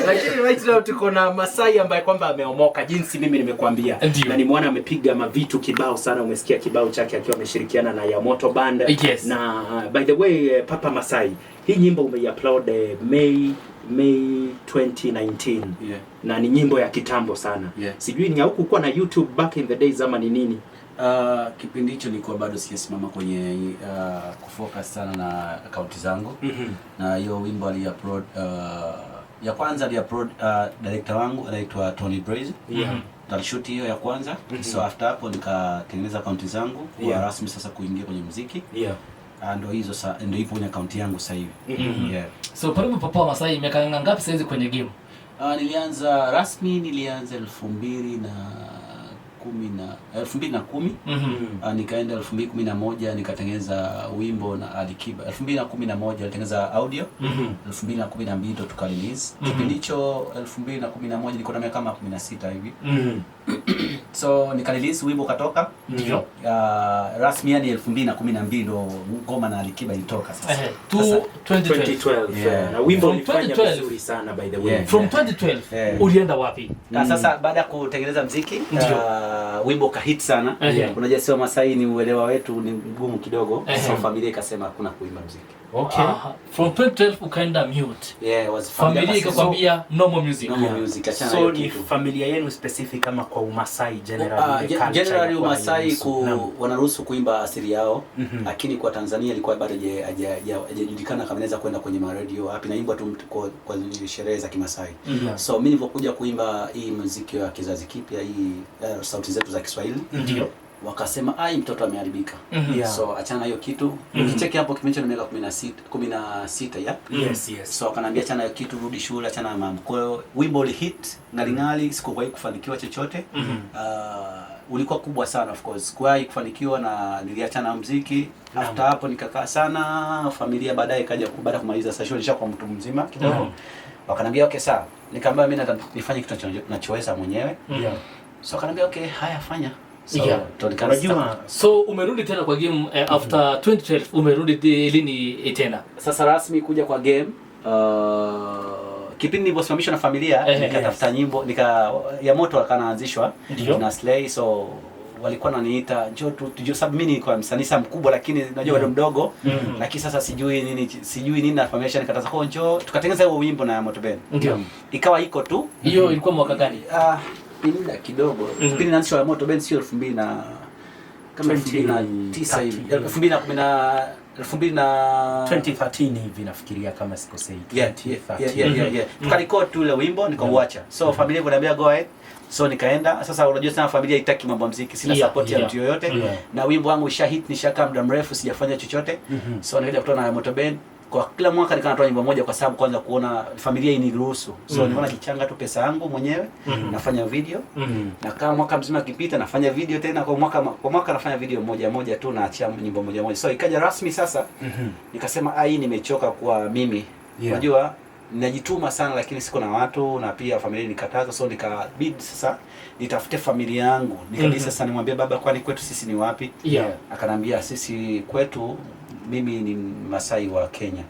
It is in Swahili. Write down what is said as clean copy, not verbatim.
Lakini right now tuko na Masai ambaye kwamba ameomoka jinsi mimi nimekuambia. Ndio. Na nimeona amepiga mavitu kibao sana, umesikia kibao chake akiwa ameshirikiana na Yamoto Band. Na by the way, Papa Masai, hii nyimbo umeiupload May 2019 na ni nyimbo ya kitambo sana. Sijui ni haukukuwa na YouTube back in the days ama ni nini? Kipindi hicho nilikuwa bado sijasimama kwenye kufocus sana na akaunti zangu na hiyo wimbo aliupload, ya kwanza aliupload director wangu anaitwa Tony Braze. Alishoot hiyo ya kwanza, so after hapo nikatengeneza akaunti zangu kwa rasmi sasa kuingia kwenye muziki. Ndo hizo ndo ipo kwenye akaunti yangu sasa hivi. Yeah. So karibu Papa Masai, miaka ngapi saizi kwenye game? Nilianza rasmi, nilianza 2010 na 2010. Nikaenda 2011 nikatengeneza wimbo na Alikiba. 2011 nilitengeneza audio. 2012 ndo tuka release. Kipindi hicho 2011 nilikuwa na miaka kama 16 hivi. So nika release wimbo ukatoka. Rasmi yani 2012 ndo ngoma na Alikiba ilitoka sasa. To Sasa- 2012. 2012. Na wimbo From ulifanya 2012. vizuri sana, by the way. From 2012 ulienda wapi? Na sasa baada ya kutengeneza mziki, wimbo ukahit sana. Unajua sio Masai ni uelewa wetu ni mgumu kidogo. So familia ikasema hakuna kuimba mziki. Aha. From 2012 ukaenda mute. Yeah, was Familia ikakwambia no more music. No more music, achana na So hiyo ni kitu. Familia yenu specific kama kwa Umasai generally, ile culture Generally inakuwa Umasai hairuhusu? Wanaruhusu kuimba asili yao, lakini kwa Tanzania ilikuwa bado hajajulikana kama inaweza kwenda kwenye maredio wapi, naimbwa tu kwa sherehe za Kimasai. So mimi nilivyokuja kuimba hii muziki wa kizazi kipya hii, sauti zetu za Kiswahili, wakasema, "Ai, mtoto ameharibika." So achana na hiyo kitu. Ukicheki hapo kipindi hicho ni miaka 16 16 ya. Yes. So akanambia achana na hiyo kitu, rudi shule, achana na mambo. Kwa hiyo wimbo ulihit ngalingali, sikuwahi kufanikiwa chochote. Ulikuwa kubwa sana of course. Sikuwahi kufanikiwa na niliachana na muziki. After hapo nikakaa sana familia, baadaye ikaja baada ya kumaliza sasa shule nishakuwa mtu mzima kidogo. Wakanambia okay sawa. Nikamwambia mimi nataka nifanye kitu nachoweza mwenyewe. So akanambia okay, haya fanya. So ndo nikaanza. Unajua So umerudi tena kwa game after 2012 umerudi lini tena? Sasa rasmi kuja kwa game, kipindi niliposimamishwa na familia, nikatafuta nyimbo, nika ya moto akanaanzishwa na Slay, so walikuwa wananiita njoo tu tujue, sababu mimi nilikuwa msanii sasa mkubwa, lakini najua bado mdogo, lakini sasa sijui nini na familia nikataza kwa njoo tukatengeneza huo wimbo na Moto Band, ikawa iko tu. Hiyo ilikuwa mwaka gani? Ah, ni muda kidogo. Kipindi naanzishwa ya Moto Band sio 2000 na kama 2009 hivi, 2010 na 2000 na 2013 hivi nafikiria kama sikosei. Yeah, 2013. yeah. Tukarecord tu ule wimbo nikauacha. So familia ikaniambia go ahead. So nikaenda. Sasa unajua sana familia haitaki mambo ya muziki. Sina support ya mtu yoyote. Na wimbo wangu ushahit, nishakaa muda mrefu sijafanya chochote. So nikaja kutoa na Moto Band. Kwa kila mwaka nikawa natoa nyimbo moja kwa sababu kwanza kuona familia iniruhusu. So nilikuwa najichanga tu pesa yangu mwenyewe, nafanya video. Na kama mwaka mzima akipita nafanya video tena kwa mwaka nafanya video moja moja tu, naachia nyimbo moja moja. So ikaja rasmi sasa, nikasema ah, hii nimechoka kwa mimi. Unajua najituma sana lakini siko na watu na pia familia nikataza, so nikabidi sasa nitafute familia yangu. Nikabidi sasa nimwambie baba, kwani kwetu sisi ni wapi? Akanambia sisi kwetu, mimi ni Masai wa Kenya.